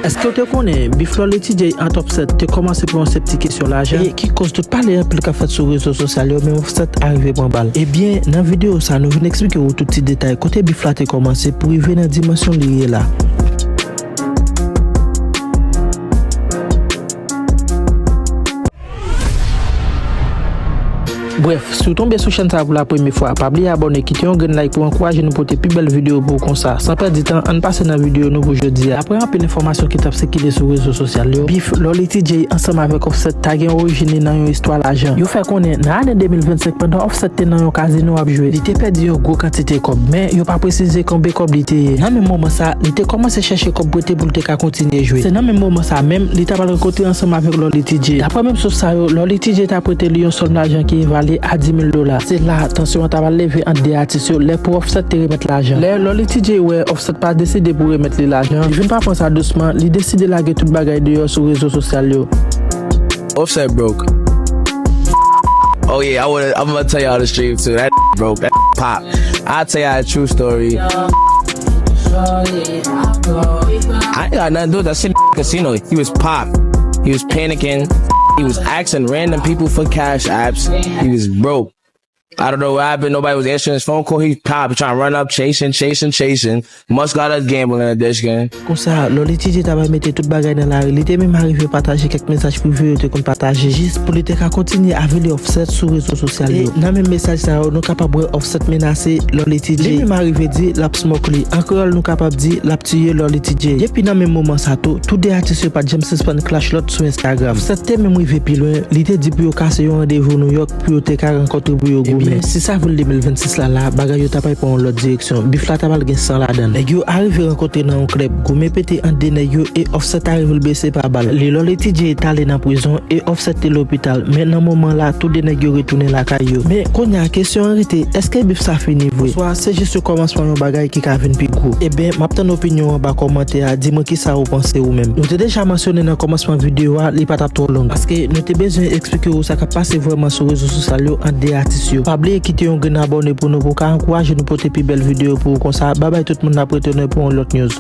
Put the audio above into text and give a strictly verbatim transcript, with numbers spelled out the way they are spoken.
Èske w te konnen bif Lolly T J ant Offset te kòmanse pou yon senp ti kesyon lajan? E ki koz tout pale anpil k ap fèt sou rezo sosyal yo, men Offset arive pran bal? Ebyen, nan videyo sa, nou vin eksplike w tout ti detay kote bif la te kòmanse pou rive nan dimansyon li ye la. Brèf, si w tonbe sou chèn sa pou la premye fwa, pa bliye abòne, kite yon grenn like pou ankouraje nou pote pi bèl videyo pou ou konsa. San pèdi tan, ann pase nan videyo nou pou jodi a. Daprè anpil enfòmasyon ki t ap sikile sou rezo sosyal yo, bif Lolly T J ansanm avèk Offset ta gen orijin li nan yon istwa lajan. Yo fè konnen nan ane de mil vennsenk, pandan Offset te nan yon kazino ap jwe, li te pèdi yon gwo kantite kòb, men yo pa presize konbe kòb li te ye. Nan menm moman sa, li te kòmanse chèche kòb prete pou l te ka kontinye jwe. Se nan menm moman sa menm, li ta pral rankontre ansanm avèk Lolly T J. Daprè menm sous sa yo, Lolly T J ta prete li yon sòm lajan ki evalye a dis mil dola. Se la, tansyon an ta pral leve ant de atis yo, lè pou Offset te remèt lajan. Lè Lolly T J wè Offset pa deside pou remèt li lajan, li vin pa pran sa dousman, li deside lage tout bagay deyò sou rezo sosyal yo. Offset broke. Oh yeah, I wanna, I'm gonna tell y'all the stream too. That broke. That pop. I'll tell y'all a true story. I ain't got nothing to do with that shit. Casino. He was pop. He was panicking. He was asking random people for cash apps. He was broke. I don't know what happened. Nobody was answering his phone call. He popped, trying to run up, chasing, chasing, chasing. Must got us gambling addiction. Konsa, Lolly T J ta bay mete tout bagay nan lari. Li te menm arive pataje kèk mesaj prive yo te konn pataje jis pou li te ka kontinye avili Offset sou rezo sosyal yo. E nan menm mesaj sa yo, nou kapab wè Offset menase Lolly T J. Li menm arive di l ap smoke li. An kreyòl, nou kapab di l ap tiye Lolly T J. Depi nan menm moman sa tou, tou de atis yo pa t janm sispann clash lòt sou Instagram. Offset te menm rive pi lwen, li te di pou yo kase yon randevou Nouyòk pou yo te ka rankontre pou yo goumen. Ebyen, sis avril de mil vennsis la, la, bagay yo ta pral pran yon lòt direksyon. Bif la ta pral gen san ladan l. Nèg yo arive rankontre nan yon klèb, goumen pete ant de nèg yo e Offset arive l blese pa bal. Li Lolly T J t ale nan prizon e Offset te lopital, men nan moman la, tou de nèg yo retounen lakay yo. Men kounye a, kesyon an rete, èske bif sa fini vre? Oswa se jis yon kòmansman yon bagay ki ka vin pi gwo? Ebyen, m ap tann opinyon w anba kòmantè a, di mwen kisa ou panse ou menm. Nou te deja mansyone nan kòmansman videyo a, li pa t ap twò long, paske nou te bezwen eksplike w sa k ap pase vrèman sou rezo sosyal yo ant de atis yo. Pa bliye kite yon grenn abòne pou nou, pou w ka ankouraje nou pote pi bèl videyo pou ou konsa. Babay tout moun, n ap retounen pou yon lòt news.